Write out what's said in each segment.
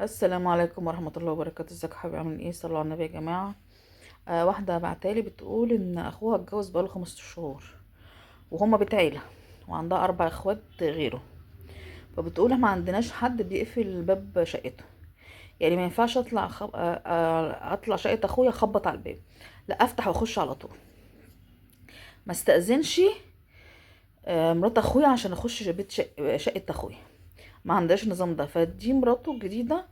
السلام عليكم ورحمة الله وبركاته. ازيك يا حبيبي؟ عاملين ايه؟ صلوا على النبي يا جماعة. واحدة بعتالي بتقول ان اخوها اتجوز بقاله 5 شهور وهما بيت عيلة وعندها 4 اخوات غيره، فبتقول ما عندناش حد بيقفل باب شقته، يعني ما ينفعش اطلع اطلع شقة اخويا اخبط على الباب، لا افتح واخش على طول، ما استأذنش مرات اخويا عشان اخش بيت شقة اخويا، ما عندهاش النظام ده. فدي مراته الجديدة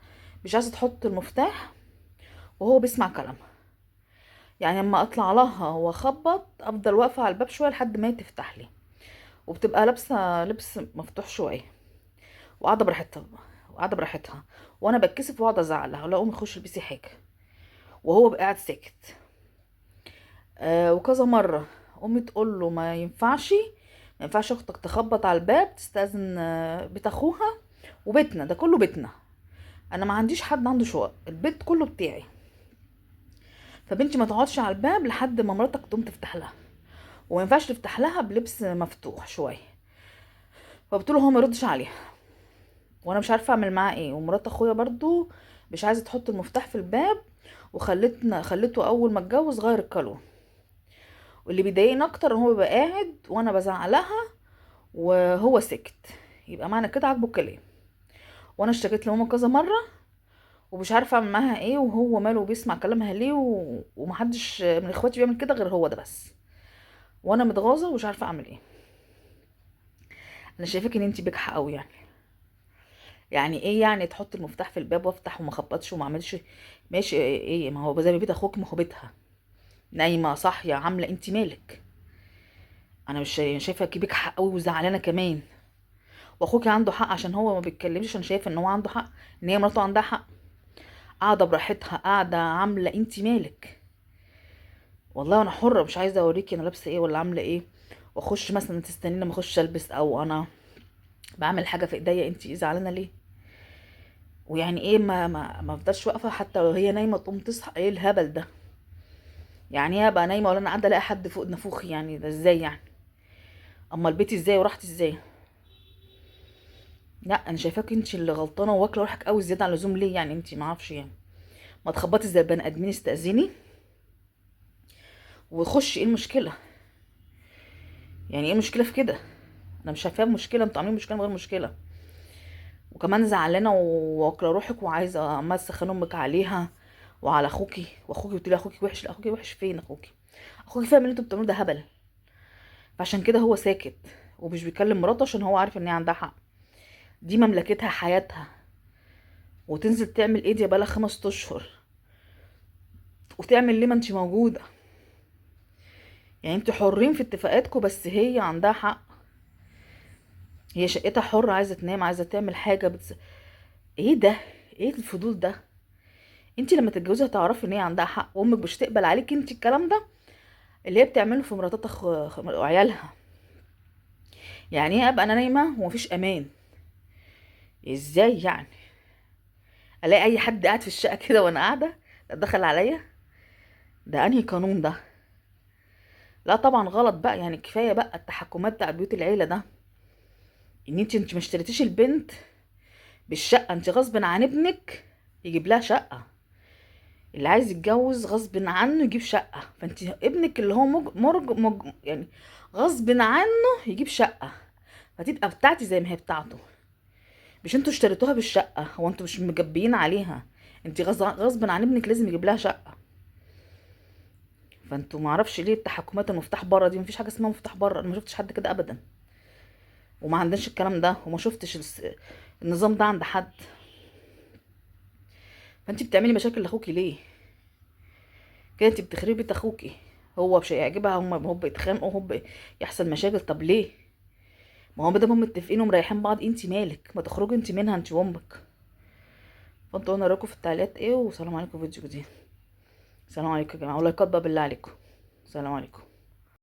مش عايزة تحط المفتاح وهو بيسمع كلامها، يعني اما اطلع لها واخبط افضل واقفة على الباب شوية لحد ما هي تفتح لي، وبتبقى لابسه لبس مفتوح شوية وقاعدة براحتها، وقاعدة براحتها، وانا بتكسف واقعد ازعق لها لا قومي خشي البسي حاجة، وهو بقى قاعد ساكت. وكذا مرة امي تقول له ما ينفعش، ما ينفعش اختك تخبط على الباب تستاذن، بيت اخوها وبيتنا ده كله بيتنا، انا ما عنديش حد عنده شقق، البيت كله بتاعي، فبنتي ما تقعدش على الباب لحد ما مراتك تقوم تفتح لها، وما ينفعش تفتح لها بلبس مفتوح شوية. فبتقول هو ما يردش عليها وانا مش عارفه اعمل معاه ايه. ومرات اخويا برضو مش عايزه تحط المفتاح في الباب، خليته اول ما اتجوز غير الكالون. واللي بيضايقني اكتر ان هو بيبقى قاعد وانا بزعق لها وهو ساكت، يبقى معنى كده عاجبه الكلام. وانا اشتكيت لماما كذا مرة ومش عارفه اعمل معاها ايه، وهو ماله بيسمع كلامها ليه، ومحدش من اخواتي بيعمل كده غير هو ده بس، وانا متغاظه ومش عارفه اعمل ايه. انا شايفاك ان انتي بجحه قوي، يعني ايه يعني تحط المفتاح في الباب وافتح وما اخبطش وما اعملش؟ ماشي ايه، ما هو زي ما بيت اخوك، ما هو بيتها، نايمة صاحية عامله، انتي مالك؟ انا مش شايفاكي بجحه قوي وزعلانه كمان. واخوك عنده حق عشان هو ما بيتكلمش، عشان شايف ان هو عنده حق، ان هي مراته عندها حق، قاعدة براحتها، قاعدة عامله، انتي مالك؟ والله انا حره، مش عايزه اوريكي انا لابسه ايه ولا عامله ايه، واخش مثلا تستنيني لما اخش البس، او انا بعمل حاجة في ايديا، انتي زعلانة ليه؟ ويعني ايه ما افضلش واقفة حتى لو هي نايمة تقوم تصحى؟ ايه الهبل ده؟ يعني ايه ابقى نايمة ولا انا قاعدة الاقي حد فوق نافوخي؟ يعني ده ازاي يعني؟ اما البيت ازاي وراحتي ازاي؟ لا انا شايفاك انت اللي غلطانة وواكله روحك قوي زيادة عن اللزوم. ليه يعني انت ما اعرفش يعني ما تخبطي زي البني ادمين، استاذني وخشي، ايه المشكلة؟ يعني ايه المشكلة في كده؟ انا مش شايفاها مشكلة، انتوا عاملين مشكلة من غير مشكلة. وكمان زعلانة وواكله روحك وعايزه عماله تسخن امك عليها وعلى اخوكي، واخوكي بتقولي اخوكي وحش، لا اخوكي وحش فين؟ اخوكي فاهم اللي انتوا بتعملوه ده هبل، فعشان كده هو ساكت ومش بيكلم مراته، عشان هو عارف ان هي عندها حق، دي مملكتها حياتها، وتنزل تعمل ايه دي بقالها 5 اشهر، وتعمل ليه ما انتي موجودة؟ يعني انتوا حرين في اتفاقاتكم، بس هي عندها حق، هي شقتها حره، عايزه تنام، عايزه تعمل حاجة، ايه ده؟ ايه الفضول ده؟ انتي لما تتجوزي هتعرفي ان هي عندها حق، وامك مش تقبل عليك انتي الكلام ده اللي هي بتعمله في مراتات وعيالها. يعني ايه ابقى انا نايمة ومفيش امان؟ ازاي يعني الاقي اي حد قاعد في الشقة كده وانا قاعدة دخل عليا؟ ده انهي قانون ده؟ لا طبعا غلط بقى، يعني كفاية بقى التحكمات بتاع بيوت العيلة ده، ان انتي ما اشتريتيش البنت بالشقه، انتي غصب عن ابنك يجيب لها شقه، اللي عايز يتجوز غصب عنه يجيب شقه، فانتي ابنك اللي هو مرج مج يعني غصب عنه يجيب شقه، فتبقى بتاعتي زي ما هي بتاعته، مش انتوا اشتريتوها بالشقه، هو انتوا مش مجبيين عليها، انتي غصب عن ابنك لازم يجيب لها شقه. فانتوا ما اعرفش ليه التحكمات المفتاح بره دي، مفيش حاجة اسمها مفتاح بره، انا ما شفتش حد كده ابدا، وما عندناش الكلام ده، وما شفتش النظام ده عند حد. فانتي بتعملي مشاكل لاخوكي ليه كده؟ انتي بتخربي بيت اخوكي، هو مش هيعجبها، هم بيتخانقوا، هم يحصل مشاكل، طب ليه؟ ما هو ما دام هم متفقين ومريحين بعض، انتي مالك؟ ما تخرجي انتي منها انتي وامك. فانتوا قولوا رايكم في التعليقات ايه، وسلام عليكم في فيديو جديد. سلام عليكم يا جماعة، ولايكات بقى بالله عليكم. سلام عليكم.